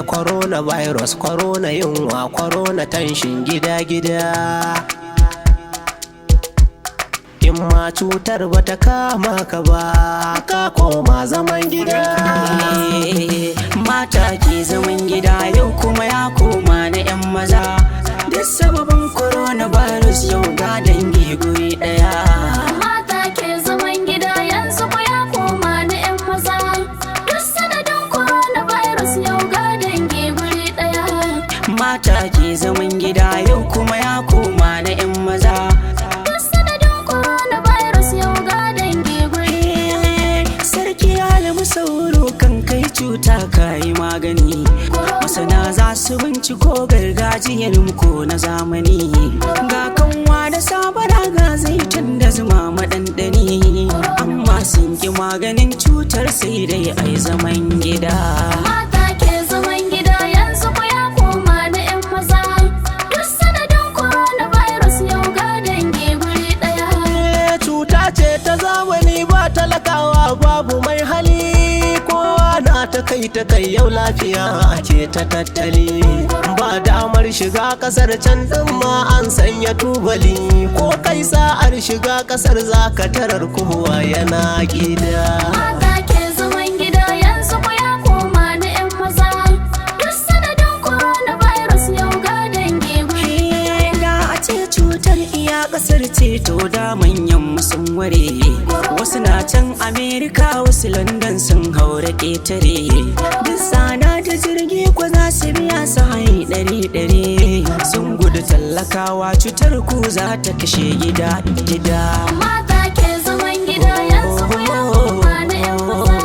Coronavirus, corona yunwa, corona tension gida-gida. In ma cutar bata kama ka ba, ka koma zaman gida. Mata ke zaman gida yau kuma ya koma na 'yan maza. Duk sababin coronavirus yau ga dangi guri ɗaya. Mata ke zaman gida yanzu ko ya koma na 'yan maza. Duk sanadin coronavirus yau ga dangi guri ɗaya. Mata ke zaman gida yau kuma ya koma na 'yan maza. Duk sanadin coronavirus yau ga dangi guri. Sarki alamu sauro kan kai cuta kayi magani. Masana za su binciko gargajiyar mu ko na zamani. Ga kanwa da sabara ga zaitun da zuma maɗanɗani. Amma sun ki maganin cutar sai dai ai zaman gida. Mata ke zaman gida yanzu ko ya koma na 'yan maza. Duk sanadin coronavirus yau ga dangi guri ɗaya. Cuta ce ta zamani, ba talakawa babu mai hali, kowa na ta kai ta kai. Yau lafiya ce ta tattali, ba damar shiga kasar can din ma an sanya tubali. Ko kai sa'ar shiga kasar, zaka tarar kowa yana gida. Mata ke zaman gida yanzu ko ya koma na 'yan maza. Duk sanadin coronavirus yau ga dangi guri. Da a ce cutar iya kasar ce, to da manyan mu sun ware. Wasu na can Amerika, wasu London, sun haura ƙetare. Duk tsada da jirgi ko za su biya su hai ɗari ɗari. Sun gudu tallakawa, cutar ku za ta kashe gida gida. Mata ke zaman gida yanzu ko ya koma na 'yan maza.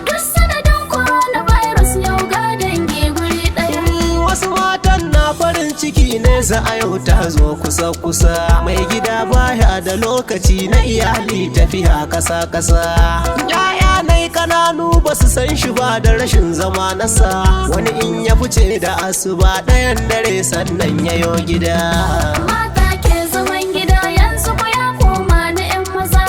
Duk sanadin coronavirus yau ga dangi guri ɗaya. Wasu matan na farin ciki, nesa a yau ta zo kusa kusa. Mai gida baya da lokaci na iyali, tafiya kasa kasa. Ya'ya nai kananu ba su san shi ba da rashin zama nasa. Wani in ya fice da asuba, ɗayan dare sannan yayo gida. Mata ke zaman gida yanzu ko ya koma na 'yan maza.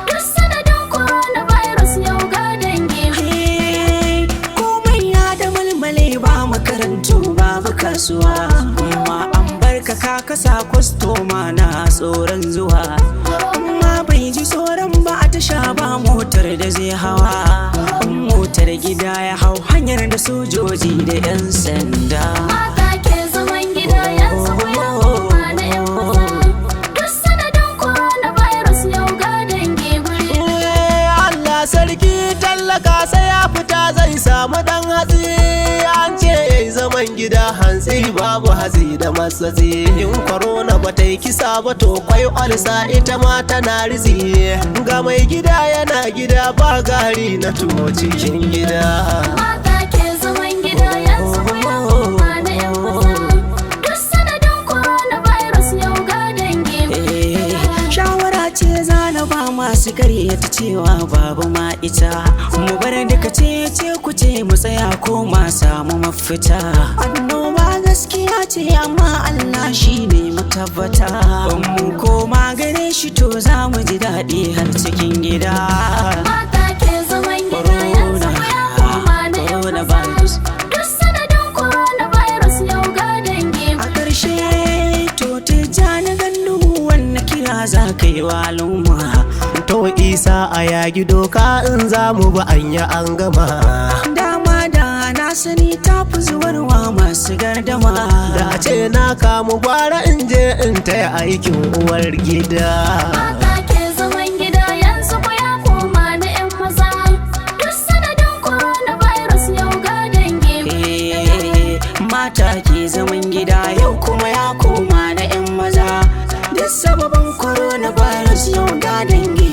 Duk sanadin coronavirus yau ga dangi guri. Komai ya da malmale, ba makarantu babu kasuwa. Amma an barka ka kasa, kwastoma na tsoron zuwa. Amma bai ji tsoron ba, a tasha ba motar da zai hawa. In motar gida ya hau, hanyar da sojoji da 'yan sanda. Mata ke zaman gida yanzu ko ya koma na 'yan maza. Duk sanadin coronavirus yau ga dangi guri. Allah sarki, tallaka sai ya fita zai samu dan hatsi. An ce yayi zaman gida, hantsi babu hatsi da matsatsi. In corona ba ta yi kisa ba, to kwai olsa, ita ma tana ritsi. Ga mai gida yana gida, ba gari na tuwo cikin gida. Mata ke zaman gida yanzu ko ya koma na 'yan maza. Duk sanadin coronavirus yau ga dangi guri. Shawara ce zana ba masu karyata cewa babu ma ita. Mu bar duka ce ce ku ce, mu tsaya ko ma samu mafita. Annoba gaskiya ce, amma Allah shi ne matabbata. Mu koma gare shi, to za mu ji daɗi har cikin gida. Mata ke zaman gida yanzu ko ya koma na 'yan maza. Coronavirus. Duk sanadin coronavirus yau ga dangi A ƙarshe to, Tijjani Gandu, wannan kira za ka yi wa al'umma? To Isa, a yagi doka, in za mu ba anya an gama. Dama da na sani ta fi zuwarwa masu gardama. Da a ce na kamu, gwara in je in taya aikin uwar gida. Mata ke zaman gida yanzu ko ya koma na 'yan maza. Duk sanadin coronavirus yau ga dangi guri. Mata ke zaman gida yau kuma ya koma na 'yan maza. Duk sababin coronavirus yau ga dangi.